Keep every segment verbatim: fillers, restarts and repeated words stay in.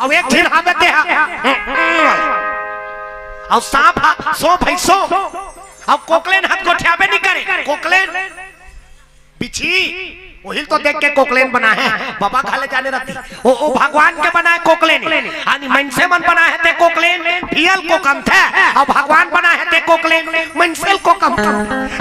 अउ एक झिन हावे ते हा। अउ सांप हा, सो भई सो। अउ कोकलेन हाथ गोठियाबे नहीं करे। कोकलेन बिछी, ओहिल तो देख के कोकलेन बनाए हे, बबा घले जाने रहती। ओ, ओ भगवान के बनाए कोकलेन, यानी मनसे मन बनाए हे ते कोकलेन, पियल कोकम थे, अउ भगवान बनाए हे ते कोकलेन, मनसे ल कोकम।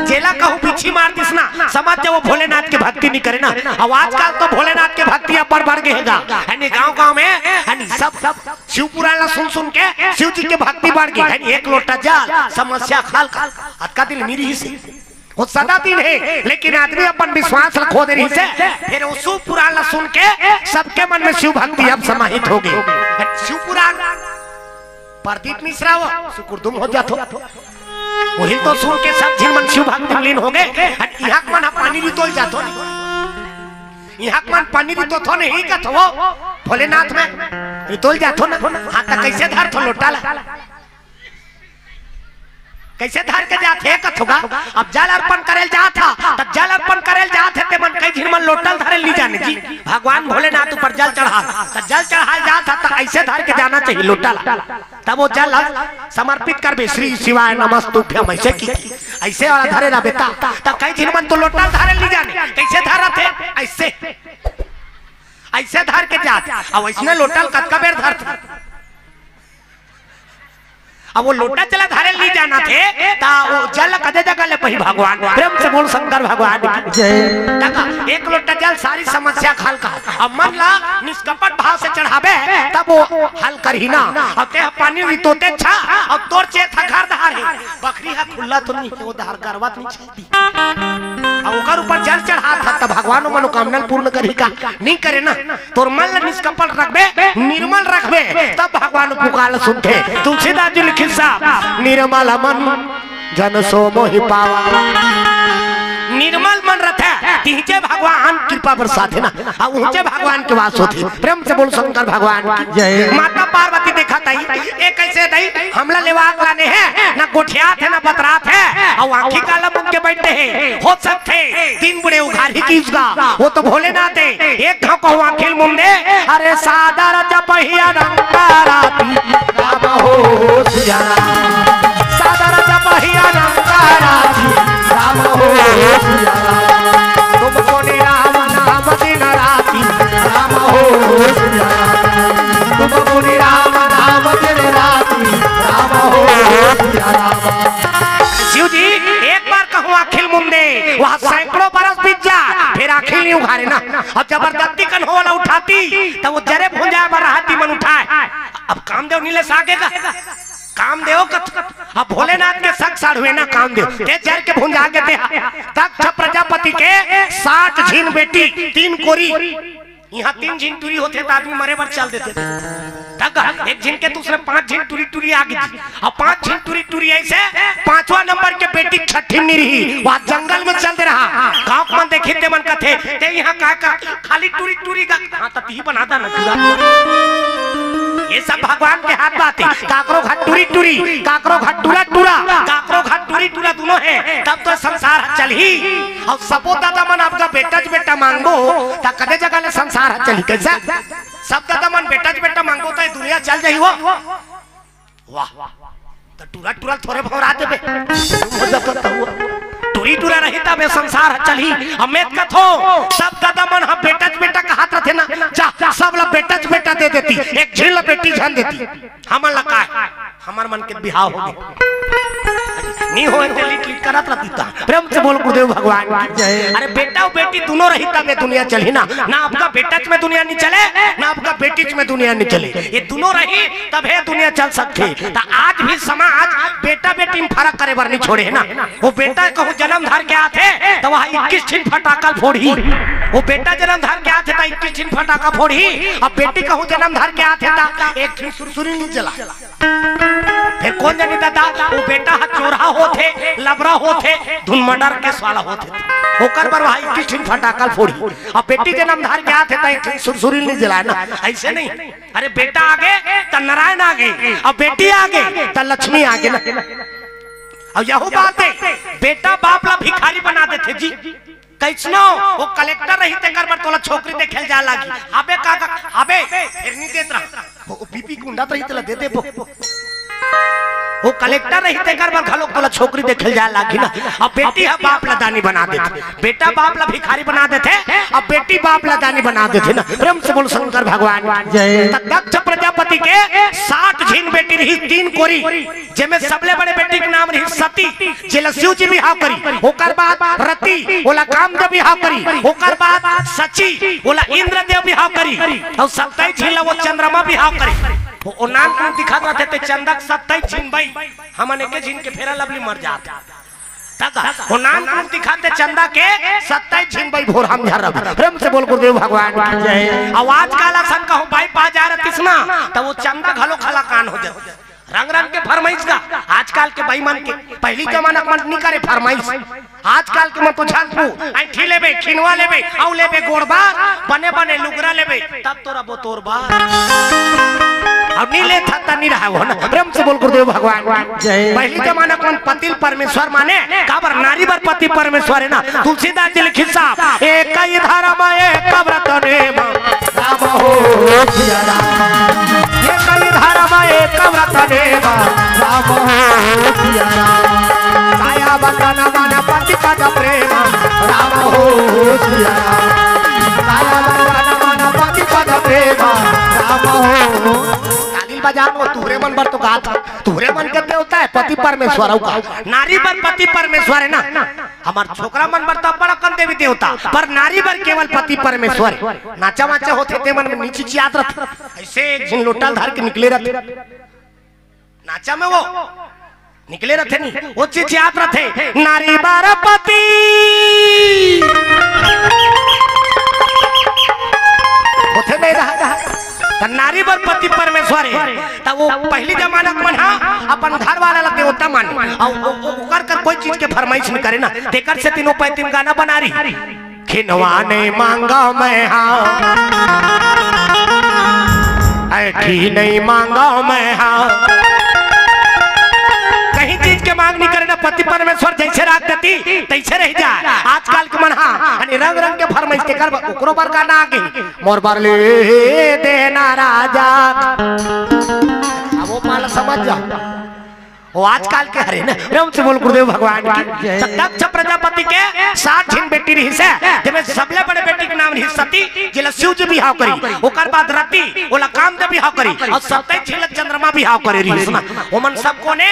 जेला कहूँ बिछी मार दिस ना, समझ जा वो भोलेनाथ के भक्ति नहीं करे ना। अउ आजकल तो भोलेनाथ के भक्ति अब्बड़ बढ़ गे हे गा, यानी गाँव गाँव में, यानी सब, सब शिव पुराण ला सुन सुन के शिव जी के भक्ति बढ़ गे, यानी एक लोटा जल, समस्या खल का, अतका दिन मिली ही से। वो सदा दिन हे, लेकिन आदमी अपन विश्वास ला खो दे रहिस हे। फिर वो शिव पुराण ला सुन के सबके मन में शिव भक्ति अब समाहित हो गे। शिव पुराण, प्रदीप मिश्रा वो सुकुरदुम हो जाथो। वही तो सुन के सब झिन मन शिव भक्ति में लीन हो गे। अउ इहाँ के मन ह पानी रितोल जाथो नहीं। इहाँ के मन पानी रितोथो नहीं कथो वो भोलेनाथ में रितोल जाथो ना। हाँ, त कैसे धरथो लोटा ला? कैसे धर के जाथे कथोगा? अब जल अर्पण करेल जात हा, त जल अर्पण करेल जात हे, ते मन कई झिन मन लोटल धरेल नहीं जाने जी। भगवान भोलेनाथ ऊपर जल चढ़ा, त जल चढ़ाल जात हा, त ऐसे धर के जाना चाहिए लोटल। तब वो जल समर्पित करबे, श्री शिवाय नमस्तुभ्यम, ऐसे की, ऐसे वाला धरे रह बेटा। त कई झिन मन तो लोटल धरेल नहीं जाने, कैसे धरत हे? ऐसे, ऐसे धर के जात। अब ऐसने लोटल कतका बेर धरत? अब वो लोटा चला धरे नहीं जाना थे, ता वो जल कदे जगह ले पही भगवान। प्रेम से बोल शंकर भगवान की जय। तका एक लोटा जल सारी समस्या हल का। अब मन ला निष्कपट भाव से चढ़ाबे, तब वो हल करही ना। अब ते पानी रितोते छा, अब तोर चेत ह घर धार हे। बखरी ह खुल्ला तो नहीं हे, वो धार गरवा तो नहीं छाती। अब ओकर ऊपर जल चढ़ात ह, तब भगवान वो मनोकामना पूर्ण करही का? नहीं करे ना। तोर मन ल निष्कपट रखबे, निर्मल रखबे, तब भगवान पुकार ल सुनथे। तुलसीदास जी लिखिन साहब, "निर्मल मन जन सो मोहि पावा।" निर्मल मन रथे, तिहचे भगवान कृपा बरसाथे ना, अउ उहचे भगवान के वास होथे। प्रेम से बोल शंकर भगवान की जय। माता पार्वती देखत हे, ए कैसे दई, हमला लेवा के लाने हे, ना गोठियात हे, ना बतरात हे, अउ आँखी काला मुंद के बैठे हे। हो सकथे दिन बुड़े उघारी किहिस गा, वो तो भोलेनाथ हे। एक घाव कहूँ आँखी ल मुंदे, अरे सादर जपहिया रंगाराती राम हो सिया राम। सादर जपहिया रंगाराती राम हो सिया राम। तुमको निराम नाम दिन राती राम हो सिया राम। तुमको निराम नाम दिन राती राम हो सिया राम। शिव जी, एक बार कहूँ आँखी ल मुंदे, वहाँ सैकड़ों बरस बीत जा, फिर आँखी ल नहीं उघारे ना। अउ जबरदस्ती कन होला उठाती, त वो जरे भुंजा बर रहती मन उठाए। अब कामदेव नहीं ले साकेगा, कामदेव कथ-, अब भोलेनाथ के सक साढ़ुए ना कामदेव, ते जर के भुंजा के ते। दक्ष प्रजापति के साठ झिन बेटी, तीन कोरी, इहाँ तीन झिन टूरी होथे त आदमी मरे बर चल देथे। तक एक झिन के दूसरे पांच झिन टूरी टूरी आ गे। अब पांच झिन टूरी टूरी ऐसे पांचवा नंबर के बेटी छठी में नहीं रही, वहाँ जंगल में चल दे रहा। गाँव के मन देखिन ते मन कथे, "ते इहाँ का, का खाली टूरी टूरी गा।" हाँ, त तिही बना दा ना टूरा। ये सब भगवान के हाथ बात हे। काकरो घर टूरी टूरी, काकरो घर टूरा टूरा, काकरो घर टूरी टूरा दोनों हे, तब तो संसार चलही। अउ सबो दादा मन आपका बेटा च बेटा मांगबो, त कदे जगह ले संसार ह चलही? कैसे? सब दादा मन बेटा च बेटा मांगबो, त ये दुनिया चल जाही वो। वाह, त टूरा टूरा थोरे भौरा देबे। तुम हो जाता त हुआ। टूरी टूरा रही तबे संसार ह चलही। अमेत कथो, सब दादा मन ह बेटा च बेटा कहत रथे ना, जा, सब ला बेटा च बेटा दे देती, एक झिन ला बेटी झन देती। हमन ला काय? हमर मन के बिहाव हो गे। नहीं होय ते लिट लिट करत रहती ता। प्रेम से बोल गुरुदेव भगवान की जय। अरे बेटा अउ बेटी दोनों रही तब ये दुनिया चलही ना। ना आपका बेटा च में दुनिया नहीं चले, ना आपका बेटी च में दुनिया नहीं चले। ये दोनों रही तब हे दुनिया चल सकथे। त आज भी समाज बेटा बेटी में फरक करे बर नहीं छोड़े हे ना। वो बेटा कहूँ जन्म धर के आथे त वहाँ इक्कीस ठिन फटाका फोड़ही। वो बेटा जन्म धर के आथे त इक्कीस ठिन फटाका फोड़ही। अब बेटी कहूँ जन्म धर के आथे त एक ठिन सुरसुरी नहीं जला। फिर कोन जनी दादा, वो बेटा ह चोरहा होथे, लबरा होथे, धुन मर्डर केस वाला होथे। ओकर बर वहाँ इक्कीस ठिन फटाका फोड़ी। अब बेटी जन्म धर के आथे त एक ठिन सुरसुरी नहीं जलाए ना, ऐसे नहीं। अरे बेटा आगे त नारायण आगे, अब बेटी आगे त लक्ष्मी आगे ना। अब यहू बात हे, बेटा बाप ला भिखारी बना देथे जी। कैसनो वो कलेक्टर रही तेकर बर तोला छोकरी देखे ल जाए लागी। अबे का, का, अबे फिर नहीं देत रहा। वो, पीपी गुंडा तो ही तेला दे देबो। वो कलेक्टर रही, तेकर बर घलोक तोला छोकरी देखे ल जाए लागही ना। अब बेटी ह बाप ला दानी बना देथे, बेटा बाप ला भिखारी बना देथे, अब बेटी बाप ला दानी बना देथे ना। प्रेम से बोल शंकर भगवान की जय। त दक्ष प्रजापति के साठ झिन बेटी रही, तीन कोरी, जेमे सबले बड़े बेटी के नाम रही सती, जेला शिव जी बिहाव करी, ओकर बाद रति, ओला कामदेव बिहाव करी, ओकर बाद शची, ओला इंद्रदेव बिहाव करी, अउ सत्ताईस झिन ला वो चंद्रमा बिहाव करी। वो, वो नान कुन दिखात रथे ते चंदा के सत्ताईस झिन बई, हमन एके झिन के फेरा लवली मर जात। तका, वो नान कुन दिखाते चंदा के सत्ताईस झिन बई भोर हम झर रवि। प्रेम से बोल गुरुदेव भगवान की जय। अउ आजकाल असन कहूँ बई पा जा रतिस ना, त वो चंदा घलो खला कान हो जात। रंग रंग के फरमाइश का आजकाल के बई मन के। पहली जमाना के मन नी करे फरमाइश। आजकाल के मन तो झन पू, ऐंठी लेबे, खिनवा लेबे, अउ लेबे गोड़ बार, बने बने लुगरा लेबे, तब तोरा बोतोर बार। अब नी लेथा त नी रहा हो ना। प्रेम से बोल गुरुदेव भगवान की जय। पहली जमाना के मन पति ल परमेश्वर माने, काबर नारी बर पति परमेश्वर हे ना। तुलसीदास जी लिखिस साहब, एक ही धर्म एक व्रत नेम, राम हो सिया राम। एक ही धर्म एक व्रत नेम, राम हो सिया राम। काया वचन मन पति पद प्रेम, राम हो सिया राम। काया वचन मन पति पद प्रेम, राम हो। ताली बजा लो, तुहरे मन बर तो गात, तुहरे मन के देवता हे पति परमेश्वर, अउ का? नारी बर पति परमेश्वर हे ना। हमर छोकरा मन बर त बड़ अकन देवी देवता, पर नारी बर केवल पति परमेश्वर। नाचा वाचा होथे ते मन में नी चिचियात रथे, अइसे एक झिन लोटा ल धर के निकले रथे। नाचा में वो निकले रथे नी, वो चिचियात रथे, नारी बर पति। होथे नहीं रहा, त नारी बर पति परमेश्वर हे। त वो पहली जमाना के मन हा अपन घर वाला ला देवता माने, अउ ओ-, ओ-, ओकर कर कोई चीज के फरमाइश नहीं करे ना, तेकर से तीनों पैतीन गाना बना रही। खिनवा नहीं मांगा मैं हा, ऐठी नहीं मांगा मैं हा, कहीं चीज के मांग नहीं करे ना, पति परमेश्वर जैसे राख देती तैसे रह जा। आजकाल के मन हा, यानी रंग रंग के फरमाइश के कर, ओकरो बर गाना आ गई। मोर बर ले देना राजा। अब वो माला समझ जा। वो आजकाल के हरे ना, प्रेम से बोल गुरुदेव भगवान की। त दक्ष प्रजापति के साठ झिन बेटी रहिस हे, जेमे सबले बड़े बेटी के नाम रहिस सती, जेला शिव जी बिहाव करी, ओकर बाद रति, ओला कामदेव बिहाव करी, अउ सत्ताईस झिन ला चंद्रमा बिहाव करे रहिस ना। ओमन सब कोने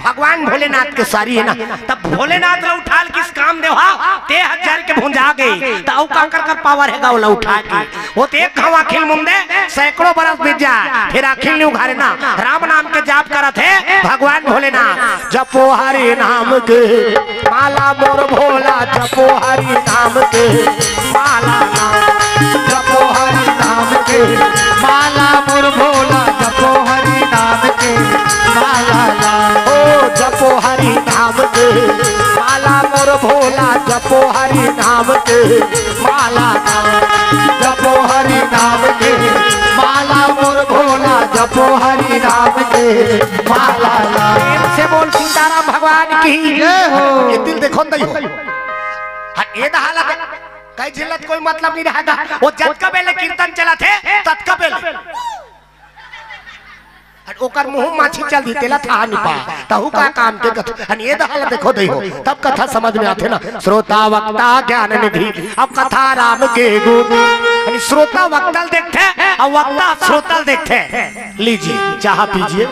भगवान भोलेनाथ के सारी हे ना। तब भोलेनाथ ला उठा ल किस कामदेव हा, ते हजार के भुंजा गई, त अउ काकर कर पावर हेगा ओला उठा के। वो तो एक घाव आँखी ल मुंदे, सैकड़ों बरस बीत जाए, फिर आँखी ल नी उघारे ना, राम नाम के जाप करत हे भगवान भोलेनाथ। जपो हरि नाम के माला मोर भोला, जपो हरि नाम के माला ना। जपो हरि नाम के माला मोर भोला, जपो हरि नाम के माला ना। ओ जपो हरि नाम के माला मोर भोला, जपो हरि नाम के माला ना। जपो हरि नाम के माला मोर भोला, जपो हरि नाम के माला ना। प्रेम से बोल सीताराम भगवान की। जय हो। ये दिल देखो न दई हो। हाँ, ये दहाला दे-, कई झिल्लत कोई मतलब नहीं रहेगा। वो जतका बेले कीर्तन चलत हे, ततका बेले। अरे ओकर मुंह माछी चल दी, तेला था नहीं पा। तहु का काम के कथ-, अन ये दहाला देखो दई हो, तब कथा समझ में आथे ना। श्रोता वक्ता ज्ञान निधि, अब कथा राम के गुण। यानी श्रोता वक्ता ल देखथे, अब वक्ता श्रोता ल देखथे। लीजिए, चाह पीजिए।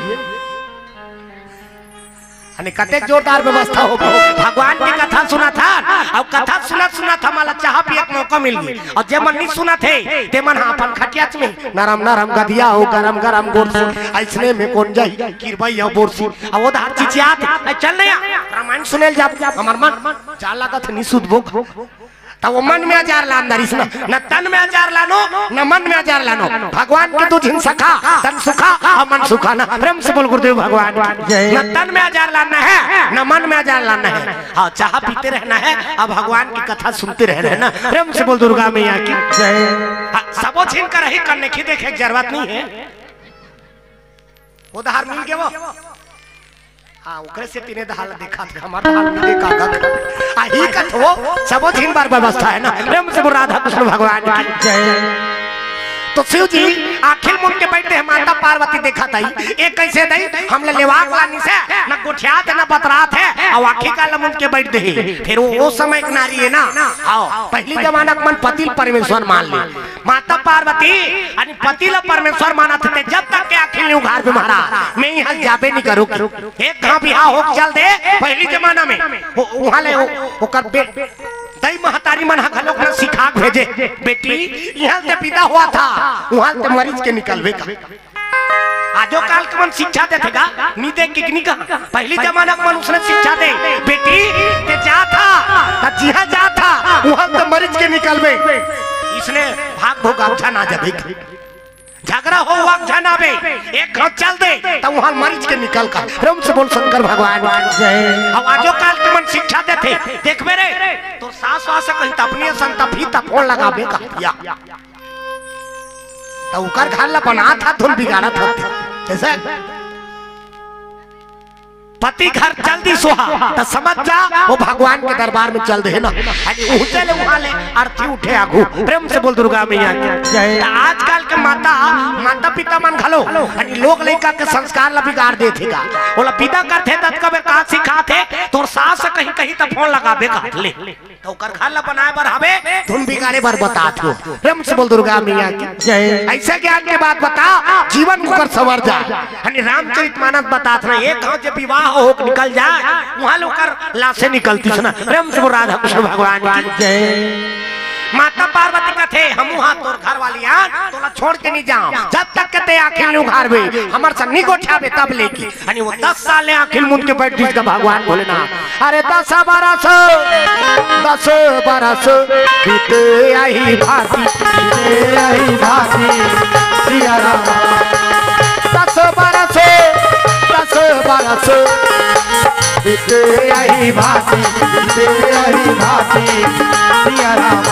अने कतेक जोरदार व्यवस्था हो, भगवान की कथा सुनत हन, अउ कथा सुनत सुनत हमला चाह पिए के मौका मिल गे। अउ जे मन नहीं सुनत हे, ते मन हा अपन खटियाच में नरम नरम गदिया हो, गरम गरम गोरसी, अइसने में कोन जाही, किरबई अउ बोरसी। अउ वो दहा चिचियात हे, "ए, चल नया, रामायण सुने ल जाबो।" हमर मन जा लागत हे, "नहीं सुतबो।" त वो मन में अजार लान दरिस ना, न तन में अजार लानो, न मन में अजार लानो। भगवान के दू झिन सखा, तन सुखा, अउ मन सुखा ना। प्रेम से बोल गुरुदेव भगवान की। जय। न तन में अजार लाना हे, न मन में अजार लाना हे। हाँ, चाह पीते रहना हे, अउ भगवान की कथा सुनते रहना हे ना। प्रेम से बोल दुर्गा मैया की। जय। हाँ, सबो झिन कर ही करने की देखे जरूरत नहीं हे। वो दहार मिल गे वो। हाँ, ओकरे से तीने दहार ला देखा थे, हमार दहार मिले का गल। आ ही कथो, सबो झिन बर व्यवस्था हे ना। प्रेम से बोल राधा कृष्ण भगवान की जय। तो शिव जी आँखी ल मुंद के बइठ दे हे माता पार्वती, देखत हे, ए कइसे दई, हमला लेवा के लानिस हे, न गोठियात हे, न बतरात हे, अउ आँखी काला मुंद के बइठ दे हे। फेर ओ, ओ समय के नारी हे ना, हव, पहिली जमाना के मन पति ल परमेश्वर मान ले। माता पार्वती अने पति ल परमेश्वर मानत हे, जब तक के आँखी ल नइ उघारबे महाराज, मैं इहाँ ले जाबे नइ करों। एक घांव बिहाव होके चल दे, पहिली जमाना में, ओ, उहाँ ले, ओ, ओकर बे-, दई महतारी मन ह घलोक न सिखा के भेजे, "बेटी, इहाँ ले ते बिदा होवत हस, उहाँ ले ते मरिच के निकलबे का।" आजो काल के मन शिक्षा देथे गा, नइ दे कि नइ कहा। पहिली जमाना के मन उसने शिक्षा दे, "बेटी, ते जात हस, त जिहाँ जात हस, उहाँ ले ते मरिच के निकलबे।" इसने भाग भोग अब झन आ जाबे। झगरा हो, वक झन आबे, एक घांव चल दे, त उहाँ मरिच के निकल का। प्रेम से बोल शंकर भगवान की जय। अब आजो काल के मन शिक्षा देथे, देखबे रे, तोर सास वास कहीं त अपनी संता भी त फोन लगाबे का। या। त ओकर घर ला बनात हस, धुन बिगाड़त हस। जइसे पति घर चल दिस ओहा, त समझ जा, ओ भगवान के दरबार में चल दे हे ना। अरे उहू चले उहाँ ले, आरती उठे आगू। प्रेम से बोल दुर्गा मैया की जय। त आजकल के माता, माता पिता मन घलो, अरे लोग लइका के संस्कार ला बिगाड़ देथे गा। ओला बिदा करथे, ततका बेर का सिखाथे, "तोर सास कहीं कही त फोन लगाबे का।" ले। त ओकर घर ला बनाए बर हवे, धुन बिगाड़े बर बतात हस। प्रेम से बोल दुर्गा मैया की जय। अइसे ज्ञान के बात बता, जीवन ओकर संवर जाय। अने रामचरित मानस बतात हे ना, एक घांव जे बिहाव होके निकल जाय, उहाँ ले ओकर लासे निकलतिस ना। प्रेम से बोल राधा कृष्ण भगवान की जय। माता पार्वती कथे, "हमू हा तोर घर वाली आन, तोला छोड़ के नइ जांव, जब तक के ते आँखी ल नइ उघारबे, हमर संग नइ गोठियाबे तब ले के।" अने ओ दस साल ले आँखी ल मुंद के बइठ दिस गा भगवान भोलेनाथ। अरे दस बरस, दस बरस बीते अही भांति, बीते अही भांति सिया राम। दस बरस, दस बरस बीते अही भांति, बीते अही भांति सिया राम।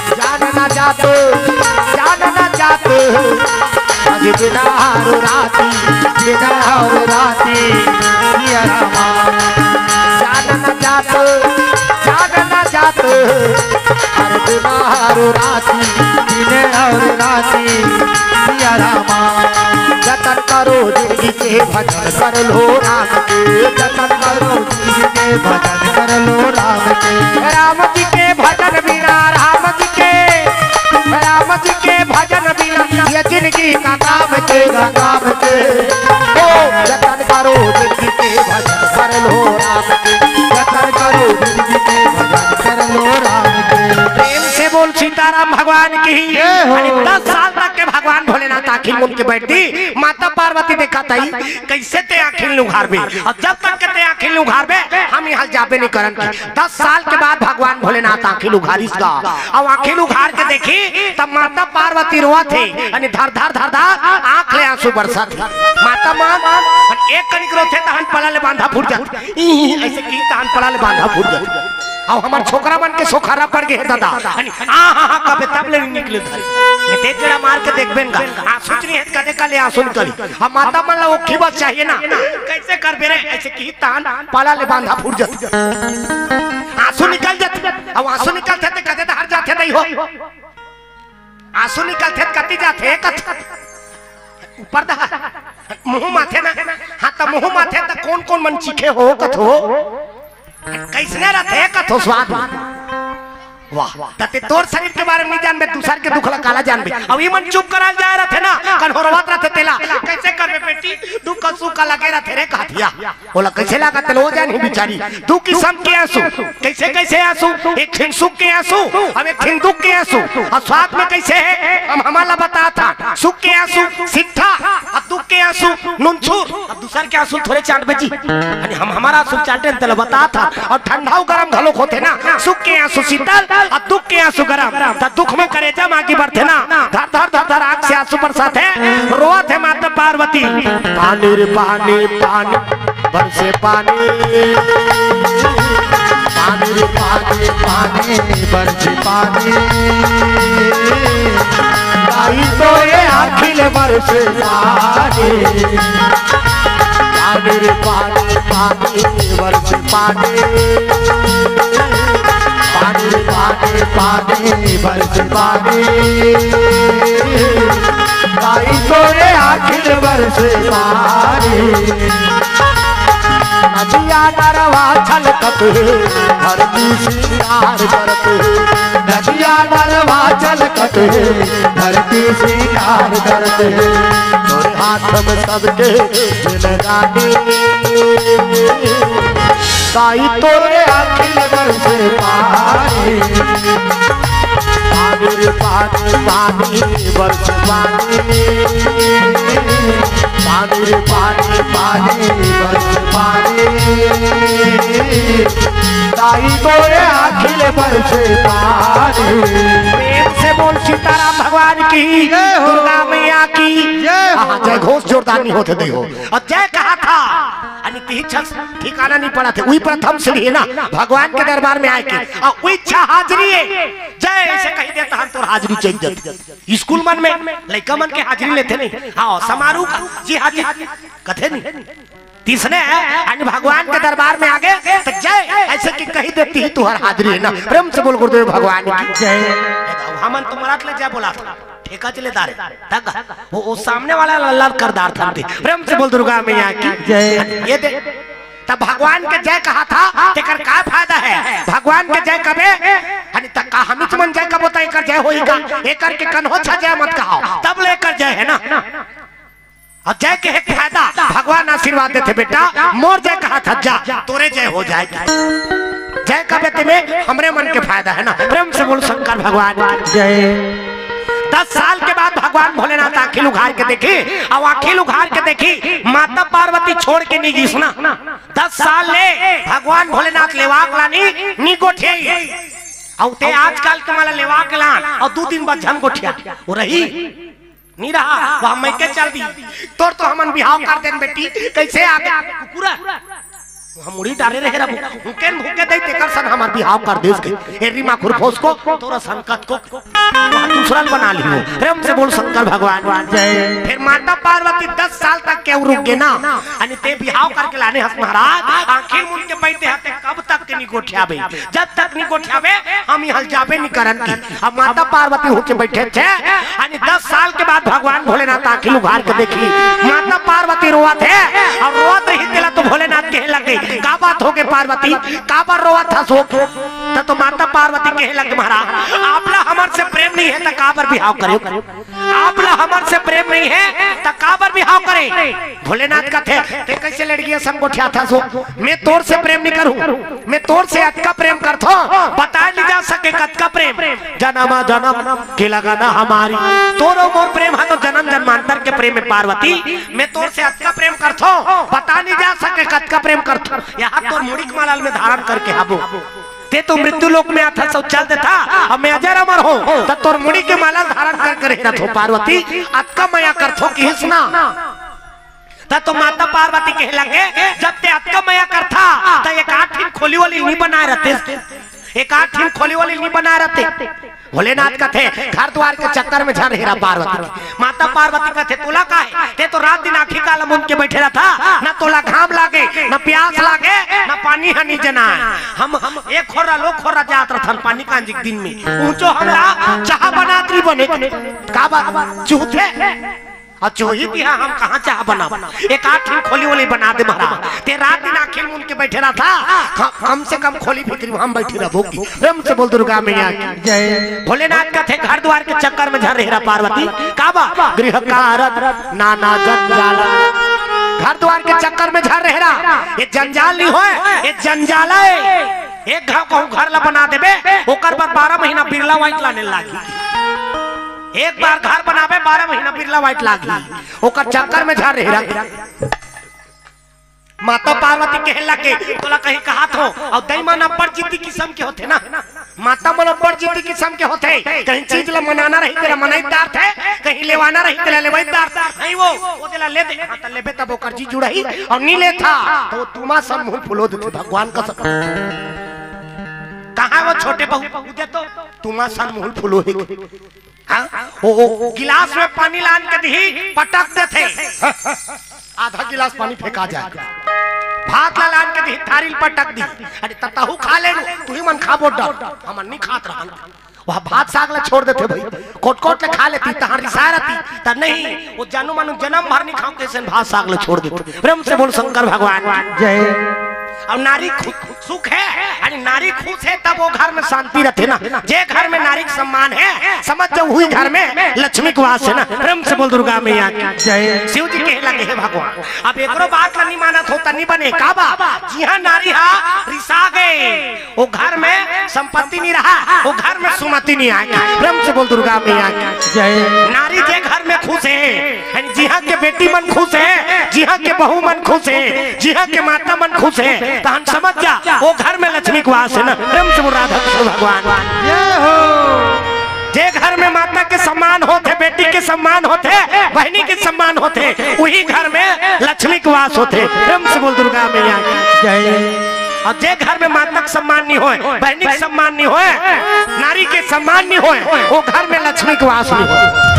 जान ना जात, जान ना जात, आज दिन अउ राति, दिन अउ राति, सिया रामा। जान न जात, जान न जात, हर दिन अउ राति, दिन अउ राति, सिया रामा। जतन करो जिनगी के भजन कर लो राम के, जतन करो जिनगी के भजन कर लो राम के। राम जी के भजन बिना, राम जी के, राम जी के भजन बिना ये जिनगी का काम के, का काम के। ओ जतन करो जिनगी के भजन कर लो राम के, जतन करो जिनगी के भजन कर लो राम के। प्रेम से बोल सीताराम भगवान की। जय हो। अरे दस साल तक के भगवान भोलेनाथ आँखी मुंद के बइठ दिस, माता पार्वती देखत हे, कइसे ते आँखी ल नइ उघारबे? अउ जब तक के ते आँखी ल नइ उघारबे, हम इहाँ ले जाबे नइ करन। दस साल के बाद भगवान भोलेनाथ आँखी ल उघारिस गा। अउ आँखी ल उघार के देखिस, त माता पार्वती रोवत हे, अने धर धर धर धर आँख ले आँसू बरसत हे। माता मन एक कनिक रोथे, तहन पला ले बांधा फूट जाथे। ई, अइसे किहिस, तहन पला ले बांधा फूट जाथे। अउ हमर छोकरा मन के सोखरा पड़ गे हे दादा। अने आ हा हा कबे तब ले निकले धर। ने तेज जरा मार के देखबे न गा। आँसू नइ हे त कदे का ले आँसू निकलही। अब माता मन ला ओखी बस चाहिए ना। कइसे करबे रे? अइसे किहिस, तहन पला ले बांधा फूट जाथे। आँसू निकल जाथे। अब आँसू निकलथे त कदे डहर जाथे दई हो। आँसू निकलथे त कति जाथे, कत-, ऊपर डहर। मुँह माथे ना। हाँ, त मुँह माथे त कोन कोन मन चीखे हो, कथो? कइसने रथे, कथो स्वाद में? वाह, त ते तोर शरीर के बारे में नइ जानबे, दूसर के दुख ला काला जानबे। अब ई मन चुप कराल जाय रथे ना, कन्होरवत रथे तेला। कइसे करबे बेटी, दुख सुख का लगे रथे रे कहत हे। ओला कइसे लागत हे, ओ जानही बिचारी। दू किसम के आँसू। कइसे कइसे आँसू? एक ठिन सुख के आँसू, अउ एक ठिन दुख के आँसू। अउ स्वाद में कइसे हे, हम हमला बतात हन। सुख के आँसू सिट्ठा, अउ दुख के आँसू नुनछुर। अब दूसर के आँसू थोरे चाटबे जी। अरे हम हमर आँसू चाटे हन तेला बतात हन। अउ ठंडा अउ गरम घलोक होथे ना। सुख के आँसू शीतल, अउ दुख के आँसू गरम। त दुख में करेजा म आगी बरथे ना। धर धर धर धर आँख से आँसू बरसाथे, रोवत हे माता पार्वती। पानी रे पानी, पानी बरसे पानी। पानी रे पानी, पानी बरसे पानी। दाई तोरे आँखी ले बरसे पानी। पानी रे पानी, पानी बरसे पानी। पानी पानी पानी बरस पानी, ताई तोरे आँखी ले बरस पानी। नदिया नरवा छलकत हे, धरती सिंगार करत हे। नदिया नरवा छलकत हे, धरती सिंगार करत हे। तोरे हाथ में सबके जिंदगानी, ताई तोरे आँखी ले बरस पानी। पानी रे पानी, पानी बरस पानी। पानी रे पानी, पानी बरस पानी। ताई तोरे आँखी ले बरस पानी। प्रेम से बोल सीताराम भगवान की, जय हो। दुर्गा मैया की। जय हो। हाँ, जय घोष जोरदार नहीं होते देखो। और जय कहा था, अने तिही छस ठिकाना नहीं पड़ा थे। वही प्रथम सीढ़ी है ना, भगवान के दरबार में आए के। और वही इच्छा हाजिरी है। जय ऐसे कही देता हम तोर हाजिरी चल जाती। स्कूल मन में लइका मन के हाजिरी लेते नहीं। हाँ, समारोह का जी हाजिरी कथे नहीं। तीसने है, अने भगवान के दरबार में आगे तो जय ऐसे कि कही देती ही तुहर हाजिरी है ना। प्रेम से बोल गुरुदेव भगवान की जय। हमन तुम्हारा ले जय बोला था। ठेका चले दारे। तक वो, वो सामने वाला लल्ला कर दार था। प्रेम से बोल दुर्गा मैया की जय। ये दे, तब भगवान के जय कहा था, तेकर का फायदा है? भगवान के जय कबे? अरे तक का हम तुमन जय कबो त एकर जय होई का? एकर के कन्हो छा जय मत कहाओ, तब ले एकर जय है ना। और जय के एक फायदा, भगवान आशीर्वाद देते, "बेटा, मोर जय कहा था, जा, तोरे जय हो जाएगी।" जय का बेटे में हमरे मन के फायदा है ना। प्रेम से बोल शंकर भगवान की जय। दस साल के बाद भगवान भोलेनाथ आँखी उघार के देखी, अब आँखी उघार के देखी, माता पार्वती छोड़ के नहीं गिस ना। दस साल ले भगवान भोलेनाथ लेवाक लानी नी गोठियाई। अउ ते आजकल के माला लेवाक लान अउ दू दिन बाद झन गोठिया, वो रही? नी रहा, वह मैं के चल दी। तोर तो हमन बिहाव कर देन बेटी, कैसे आ गया कुकुरा? हम मुड़ी डाले रहे रहबो, हुकेन भूके दे तेकर सन हमर बिहाव कर देस के। ए रीमा खुरफोस को, तोरा संकट को, वह दूसरा बना लियो। प्रेम से बोल शंकर भगवान की जय। फिर माता पार्वती दस साल तक के रुक गे ना, अने ते बिहाव करके लाने हस महाराज, आँखी मुन के बैठे हते, कब तक के नी गोठियाबे? जब तक नी गोठियाबे, हम यहाँ जाबे नी करन की। अब माता पार्वती होके बैठे थे, यानी दस साल के बाद भगवान भोलेनाथ आँखी उघार के देखी, माता पार्वती रोवत हे, अउ रोवत रही तेला तो भोलेनाथ कहे लगे, "का बात होगे पार्वती, काबर रोवत हस हो?" त तो माता पार्वती कहे लगे, "महाराज, आप ला हमर से प्रेम नहीं है त काबर बिहाव करे?" आप ला हमर से प्रेम नहीं है, त काबर बिहाव करे? भोलेनाथ कथे, "ते कैसे लड़किया संग गोठियाथस हो? मैं तोर से प्रेम नहीं करूं, मैं तोर से अतका प्रेम करथो, बता नहीं जा सके कतका प्रेम, जन्म जन्म के लगन हमारी।" तोर अउ मोर प्रेम हा तो जन्म जन्मांतर के प्रेम है पार्वती, मैं तोर से अतका प्रेम करथो, बता नहीं जा सके कतका प्रेम करथो। यहाँ तोर मुड़ी के माला ल मैं धारण करके हाबो। ते तो मृत्यु लोक में आथस अउ चल देथा, अब मैं अजर अमर हों, त तोर मुड़ी के माला धारण कर कर रहिथों पार्वती, अतका मया करथों किहिस ना। त तो माता पार्वती कहे लगे, "जब ते अतका मया करथा, त एक आध ठिन खोली वोली नी बनाए रहतेस, एक आध ठिन खोली वोली नी बनाए रहते।" भोलेनाथ कथे, "घर द्वार के चक्कर में झन रहे रहा पार्वती।" माता पार्वती कथे, "तोला का हे? ते तो रात दिन आँखी काला मुंद के बैठे रहथा, ना तोला घाम लागे, ना प्यास लागे, ना पानी हनी जना। हम, हम एक खोरा, लो खोरा जात रहथन पानी कांजी के दिन में। ऊंचो हमला चाहा बनात री बने। का बात? चूहत हे?" अउ चोही बिहा हम कहाँ चाह बनाब? एक आध ठिन खोली वोली बना दे महाराज। ते रात दिन आँखी मुन के बैठे रहथा, क-, कम से कम खोली भीतरी हम बैठी रहबो की। प्रेम से बोल दुर्गा मैया की जय। भोलेनाथ कथे घर द्वार के चक्कर में झन रहे रहा पार्वती। का बा? गृह कारक नाना जंजाल। घर द्वार के चक्कर में झन रहे रहा। ये जंजाल नहीं होय, ये जंजाल है। एक घाव कहूँ घर ला बना देबे, ओकर बर बारह महीना बिरला वाइट लाने लागी। एक बार घर बनाबे, बारह महीना बिरला वाइट लागी, ओकर चक्कर में झन रहे रहा। माता पार्वती कहे लगे, "तोला कहीं कहाथों।" अउ दई मन अब्बड़ जिद्दी किसम के होथे ना। माता मन अब्बड़ जिद्दी किसम के होथे। कहीं चीज ला मनाना रही, तेला मनई डारथे, कहीं लेवाना रही, तेला लेवई डारथे। नहीं वो, वो तेला ले दे, हाँ, त लेबे तब ओकर जी जुड़ही, अउ नी लेथा, त वो तुमा सन मुँह फुलो देथे भगवान का सब। कहाँ वो छोटे बहू, बहू दे तो तुमा सन मुँह फुलो हे। हाँ? ओ, ओ, गिलास में पानी लान के दिही, पटक देथे। आधा गिलास पानी फेंका जाए। भात ला लान के दिही, थारी ल पटक दिही। अरे त तहू खा ले रू, तुही मन खा बोट डर, हमन नी खात रहन। वह भात साग ला छोड़ देथे भाई, कोट कोट ले खा लेती, तहां रिसा रहती, त नहीं, वो जानू मानू जन्म भर नी खाओ, कैसे भात साग ला छोड़ देथे। प्रेम से बोल शंकर भगवान की। जय। अब नारी खु-, सुख है, यानी नारी खुश है, तब वो घर में शांति रहथे ना। जे घर में नारी के सम्मान है, समझ जाओ, वही घर में लक्ष्मी के वास है ना। प्रेम से बोल दुर्गा मैया की। जय। शिव जी कहे लगे, हे भगवान, अब एकरो बात ला नी मानत हो, त नी बने। का बा? जिहां नारी हा रिसा गए, वो घर में संपत्ति नी रहा, वो घर में सुमति नी आए। प्रेम से बोल दुर्गा मैया की। जय। नारी जे घर में खुश है, यानी जिहां के बेटी मन खुश है, जिहां के बहू मन खुश है, जिहां के माता मन खुश है, तहन समझ जा, वो घर में लक्ष्मी के वास है ना। प्रेम से बोल राधा कृष्ण भगवान। जय हो। जे घर में माता के सम्मान होथे, बेटी के सम्मान होथे, बहनी के सम्मान होथे, वही घर में लक्ष्मी के वास होथे। प्रेम से बोल दुर्गा मैया की। जय। और जे घर में माता के सम्मान नहीं होए, बहनी के सम्मान नहीं होए, नारी के सम्मान नहीं होए, वो घर में लक्ष्मी के वास नहीं होए।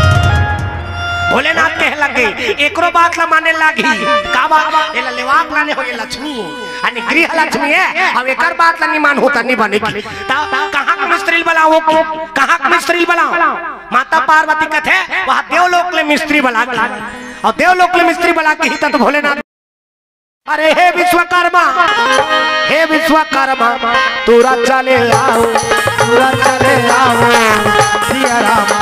भोलेनाथ कहे लगे, एकरो बात ला माने लागी। का बात? एला लेवाक लाने हो, ये लक्ष्मी है, यानी गृह लक्ष्मी है। अब एकर बात ला नहीं मान होता, नहीं बनेगी। त कहां के मिस्त्री ल बलाओ? कहां के मिस्त्री ल बलाओ? माता पार्वती कथे, वहां देवलोक ले मिस्त्री बला के। और देवलोक ले मिस्त्री बला के ही त भोलेनाथ, अरे हे विश्वकर्मा, हे विश्वकर्मा, तोरा चले आओ, तोरा चले आओ, सिया रामा।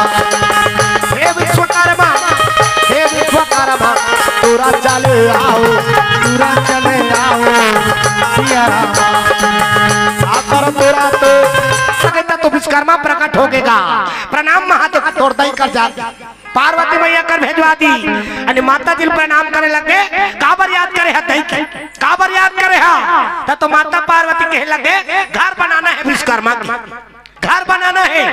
हे विश्वकर्मा, हे विश्वकर्मा, तोरा चले आओ, तोरा चले आओ, सिया रामा। आकर तोरा तो सकता तो विश्वकर्मा प्रकट हो गेगा। प्रणाम महादेव, तोर दई कर जा। पार्वती मैया कर भेजवा दी। अने माता जी ल प्रणाम करे लगे, काबर याद करे ह दई के, काबर याद करे ह? त तो माता पार्वती कहे लगे, घर बनाना है विश्वकर्मा के, घर बनाना है।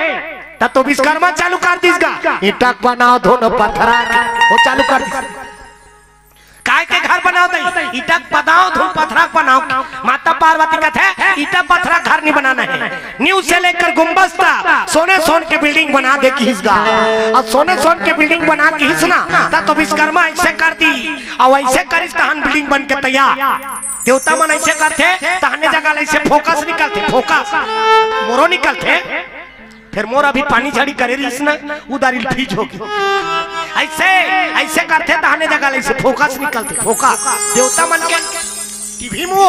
त तो विश्वकर्मा चालू कर दिस गा, ईंटा बनाओ धुन पथरा के, वो चालू कर दिस। काय के घर बनाओ दई? ईंटा बनाओ धुन पथरा बनाओ। माता पार्वती कथे, ईंटा पथरा घर नहीं बनाना है। नींव से लेकर गुंबद तक सोने सोन के बिल्डिंग बना दे किहिस गा। और सोने सोन के बिल्डिंग बना किहिस ना, त तो विश्वकर्मा ऐसे कर दी, और ऐसे करिस तहन बिल्डिंग बन के तैयार। देवता मन ऐसे करथे, तहने जगह ले ऐसे फोकस निकलथे, फोकस मोरो निकलथे। फिर मोर अभी पानी झाड़ी करे रहिस ना, उदारी ल फीज हो गई। ऐसे, ऐसे करथे तहने जगह ले ऐसे फोकस निकलथे, फोकस। देवता मन के टीवी में वो,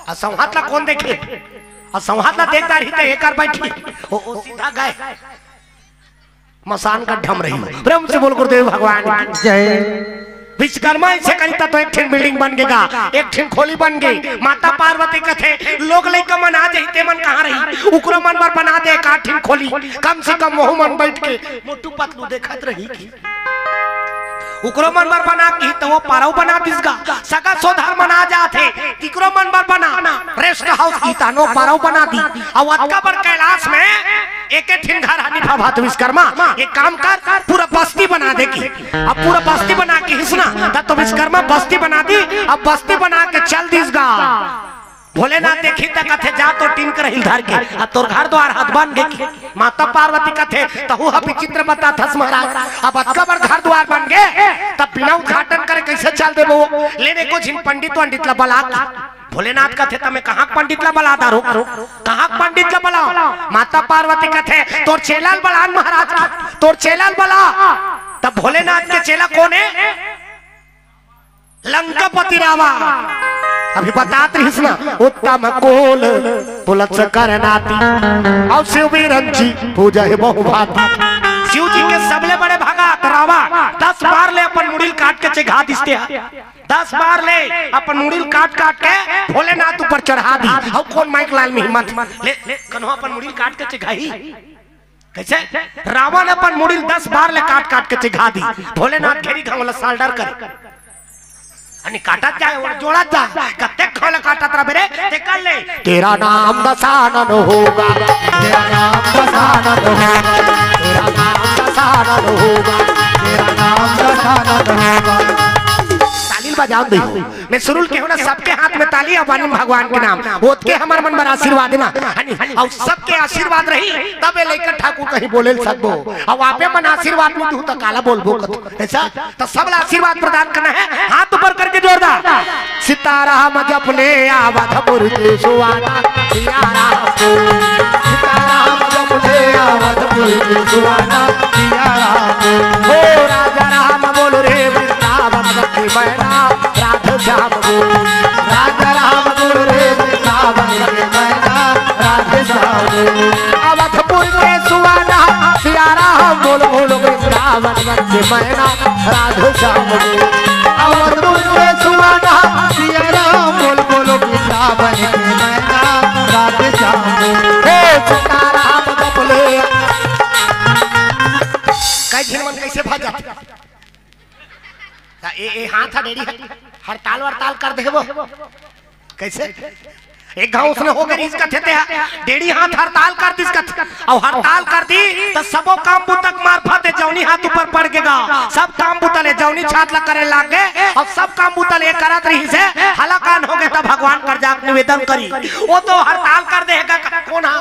आ संहात ला कौन देखे? आ संहात ला देखता रही त एकर बैठी, ओ, ओ सीधा गए मसान का ढम रही। प्रेम से बोल गुरुदेव भगवान की। जय। विश्वकर्मा ऐसे करी त तो एक ठिन बिल्डिंग बन गेगा, एक ठिन खोली बन गे। माता पार्वती कथे, लोग लइका मन आ जही, ते मन कहाँ रही? उकरो मन बर बना दे एक आध ठिन खोली, कम से कम वहू मन बैठ के मोटू पतलू देखत रही की। उकरो मन बर बना की त वो पारव बना दिस गा। सगा सोदर मन आ जाथे, तिकरो मन बर बना रेस्ट हाउस की, तहनो पारव बना दी। अउ अतका बड़ कैलाश में एके ठिन घर हनी भा भात विश्वकर्मा, एक काम कर, पूरा बस्ती बना दे की। अब पूरा बस्ती बना के हिसना, त तो विश्वकर्मा बस्ती बना दी। अब बस्ती बना के चल दिस गा। भोलेनाथ देखी त कथे, जा तो टीन कर हिल धर के, अब तोर घर द्वार हाथ बन गे की। माता पार्वती कथे, तहू ह विचित्र बताथस महाराज, अब अतका बड़ घर द्वार बन गे, तब बिना उद्घाटन करे कैसे चल देबो? ले ने कुछ इन पंडित वंडित ला बला के। भोलेनाथ कथे, तमे कहाँ के पंडित ला बला दारो? कहाँ के पंडित ला बला? माता पार्वती कथे, तोर चेला ल बला न महाराज, तोर चेला ल बला। तब भोलेनाथ के चेला कौन है? लंकापति रावण। अभी बतात रहिस ना, उत्तम कुल पुलस कर नाती, अउ शिव बिरंची पूजा है बहुभांति। शिव जी के सबले बड़े भगत रावण दस बार ले अपन मुड़ी ल काट के चेघा दिस ते ह। दस बार ले अपन मुड़ी ल काट काट के भोलेनाथ ऊपर चढ़ा दी। अउ कौन माइक लाल में हिम्मत ले, ले कन्हो अपन मुड़ी ल काट के चेघाही? कैसे? रावण अपन मुड़ी ल दस बार ले काट काट के चेघा दी। भोलेनाथ घेरी घाव ला साल्डर करे। अनि काटत जाए, वो जोड़त जाए। कत्ते घाव ला काटत रह बेरे, ते कर ले। तेरा नाम दशानन होगा, तेरा नाम दशानन होगा, तेरा नाम दशानन होगा, तेरा नाम दशानन होगा। ताली बजाव दे हो। मैं सुरुल के हो ना, सबके हाथ में ताली अउ बानी भगवान के नाम। ओतके हमर मन बर आशीर्वाद ना, हनी? अउ सबके आशीर्वाद रही, तब ए लइका ठाकुर कहीं बोले ल सकबो। अउ आपे मन आशीर्वाद में तू त काला बोलबो कत। ऐसा? त सबला आशीर्वाद प्रदान करना है। हाथ ऊपर करके जोरदार। सीताराम जप ले अवधपुर के सुहाना, सिया राम। सीताराम जप ले अवधपुर के सुहाना, सिया राम। हो राजा राम बोल रे वृंदावन की मैना, राधे श्याम बोल। राजा राम बोल रे वृंदावन की मैना, राधे श्याम बोल। अवधपुर के सुहाना, सिया राम बोल बोल वृंदावन की मैना, राधे श्याम बोल। अवधपुर के सुहाना, सिया राम बोल बोल वृंदावन की मैना, राधे श्याम बोल। हे सीताराम जप ले। कई झिन मन कैसे भजत? त ए, ए हाथ ह डेढ़ी हड़ताल वड़ताल कर देबो। कैसे? एक घाव उसने हो गई इसका थे, थे, डेढ़ी हाथ हड़ताल कर दिस कथे। अउ हड़ताल कर दी त सबो काम बुता के मार्फत ए जौनी हाथ ऊपर पड़ के गा, सब काम बुता ले जौनी छात ला करे लाग गे, अउ सब काम बुता ले करत रहिसे, हलाकान हो गे त भगवान कर जाके निवेदन करी। ओ तो हड़ताल कर देगा, कोन हा?